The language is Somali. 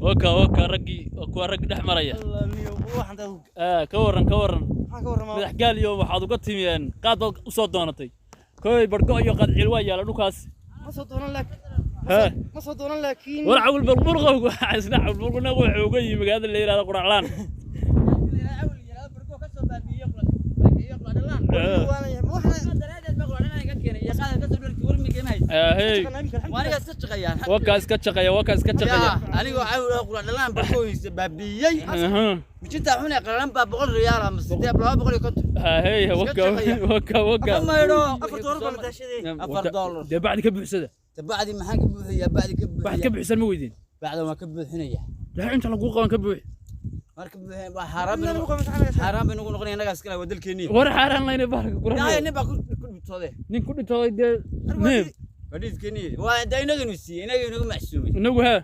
Waka waka raggii, waa kuwa raggi dhex maraya. Ka warran, ka warran? Madax gaal iyo waxaad uga timiyeen qaad baad usoo doonatay koy bargo iyo qadciil waa yaala dhulkaas. Ma soo doonan laakiin. Hee? Ma soo doonan laakiin. War cawil balburqowga isna cawil balburqna wuxuu uga yimi magaalada la yidhahdo Quraclaan. Hey, wakaa iska shaqeeya, wakaa iska shaqeeya. Anigoo cawil oo Quracdhalaan barkooyisa baabiiyey. Mijinta xun ee qalalan baa 100 riyaal ama sidee 250. Hey, waka waka waka. Maydho. $4 baa la daashaday. $4. Dee bacdi ka buuxsada. Bacdi maxaan ka buuxiyaa? Bacdi ka Waxaad ka buuxiyaa? buuxsan ma weydin. Bacda waan ka buuxinaya. Dee inta laguu qaban ka buuxi. Marka buuxin waa xaaraan bay xaaraan bay nagu noqonaya, innagaa iskale, waa dalkeennii. War xaaraan layna baarka Yaa kura. Nin baa ku dhibtoode. Nin ku dhintooday dee neef. Waa dhiidkeennii, waa dee inaganu siiyey, inaga inagu macsuumay. Inagu hee.